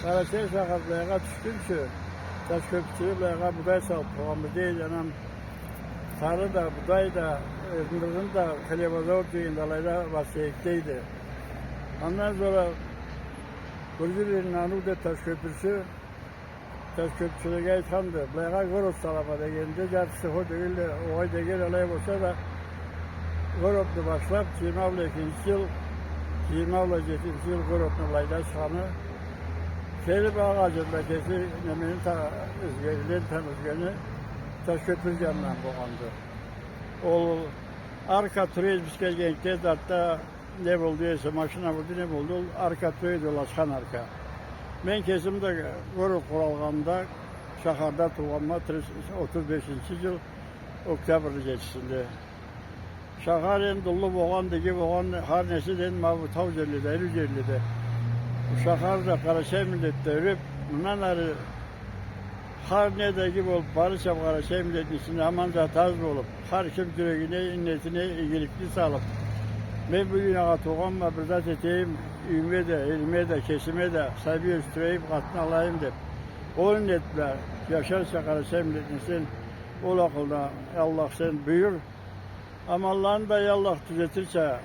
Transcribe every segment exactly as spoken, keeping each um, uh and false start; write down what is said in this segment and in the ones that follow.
Къарачай шахар былайгъа тюшгюнчю, Ташкёпюрчюле былайгъа будай салыб тургъанбыз, дейди, анам. Тары да, будай да, ындырын да, хлебозавод дегенде алайда бассейк, дейди. Андан сора Бурджи Бир Нанух деб ташкёпюрчю, ташкёпюрчюлеге айтханды, былайгъа город салама дегенде, джартысы хо дегенле, огъай дегенле, алай болса да, городну башлаб, джыйырма бла экинчи джыл, джыйырма бла джетинчи джыл городну былайда ачханы. Келиб, агъа джырла кеси, немени та-, ёзгени, лентаны ёзгени, ташкёпюр джанындан болгъанды. Ол арка тюребиз биз келгенликде, затда не болду эсе, машина болду, не болду, ол арка тюреди, ол ачхан арка. Мен кесим да город къуралгъанда, шахарда туугъанма, тридцать, отуз бешинчи джыл, октябрны джетисинде. Шахар энди уллу болгъанды, иги болгъанды, хар неси да энди ма бу тау джерледе, ариу джерледе. Шахар да къарачай миллет да юреб, мындан ары хар не да иги болуб барырча, къарачай миллетни ичинде аман зат аз болуб, хар ким джюрегине, иннетине игиликни салыб, мен бюгюн, агъа, туугъанма, бир зат этейим, юйюме да, элиме да, кесиме да, сабий ёсдюрейим, къатын алайым деб, ол иннет бла джашарча къарачай миллетни ичинде, ол акъылда, Аллах, сен буюр. Аманланы да, я Аллах, тюзетирча,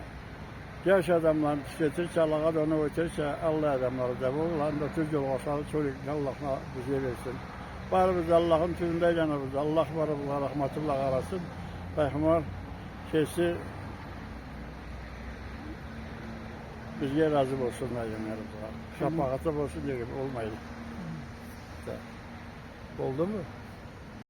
джаш адамланы тюзетирча, Аллахха да оноу этерча, аллай адамланы да бол, аланы да тюз джолгъа сал, кёллюкню Аллах бизге берсин. Барыбыз да Аллахны тюзюнде айланырбыз. Аллах барыбызгъа рахматы бла къарасын. Пайгъамбар кеси бизге разы болсун, айланырыбызгъа. Амин. Шапагъаты болсун дегенлей болмайды. Да. Болдуму?